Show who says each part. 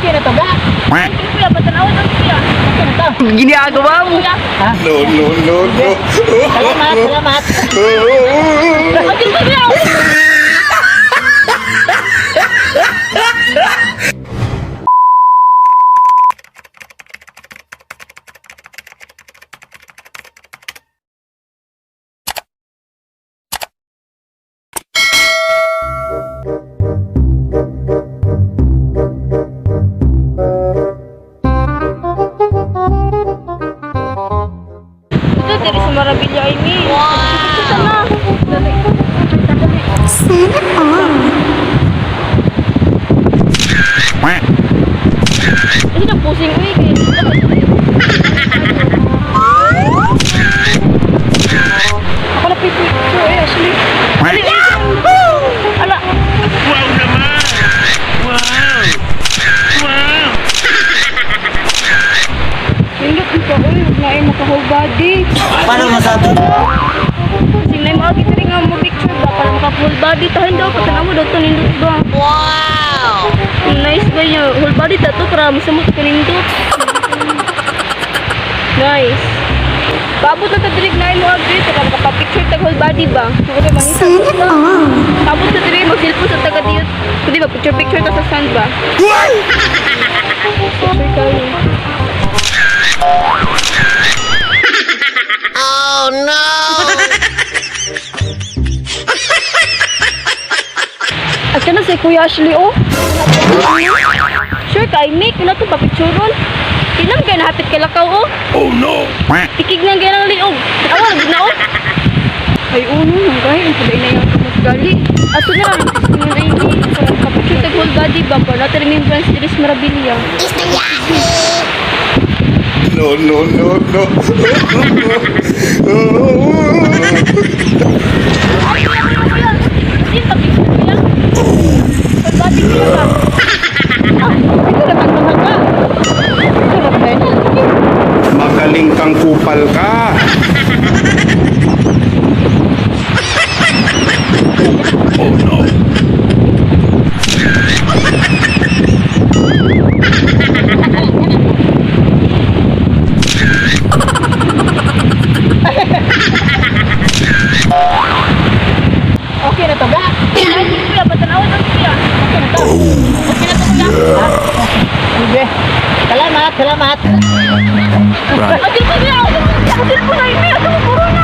Speaker 1: Okay na to ga.
Speaker 2: Thank you, kuya. Patanawan lang, kuya.
Speaker 1: Okay na to.
Speaker 3: Ginagawa mo.
Speaker 2: Kuya.
Speaker 1: Ha?
Speaker 4: No, no, no, no.
Speaker 1: Salamat, salamat.
Speaker 2: Ate, kuya. Ito, diri sa Maravilla ay mi. Wow! Ito na. Dali.
Speaker 5: Sana all.
Speaker 2: Kasi nagpusing uy. Kaya ako na picture eh, actually. Ali, ay, ala.
Speaker 6: Wow naman! Wow! Wow!
Speaker 2: Nindot ko uy, huwag na ay maka-whole body.
Speaker 3: Paano masabi?
Speaker 2: Kasi na yung mga diri nga mo picture ba para maka full body tahan daw patanaw mo daw to nindot ba. Wow. Nice ba yun? Whole body ta to para masamot ka nindot. Nice. Paabot na ta diri na mo agree para makapa-picture tag whole body ba. Okay mangita.
Speaker 5: Sana all.
Speaker 2: Paabot ta diri mag cellphone sa taga diyot. Kundi ba picture picture ta sa sand ba. Picture kayo. At na si Kuya Ashley, oh. Sure ka, Nick. Ano ito, papicturon? Tinam kayo, nahapit kay lakaw, oh.
Speaker 6: Oh no!
Speaker 2: Tikig na gaya ng liog. Awa, lagod na, oh. Ay, uno, nang gaya. Ang kulay na yung gali. Ato na, yung ay, Nick. Kapicture tag whole body ba? Para natin remembrance diris Marabilia.
Speaker 4: No, no, no, no.
Speaker 2: Ay, kuya, kuya, kuya. Kasi yung papicture, kuya. Whole body, kuya ba?
Speaker 1: Ah, ikaw na tagtangag ka. Ikaw na ba na?
Speaker 4: Magaling kang kupal ka.
Speaker 6: Oh no!
Speaker 1: Okay na to ga.
Speaker 2: Ay, kuya, patanawan lang, kuya.
Speaker 1: Okay na to. Okay na to kuya. Ha? Sige. Salamat, salamat.
Speaker 2: Ate, kuya, ate, kuya, ate, kuya, ate, kuya,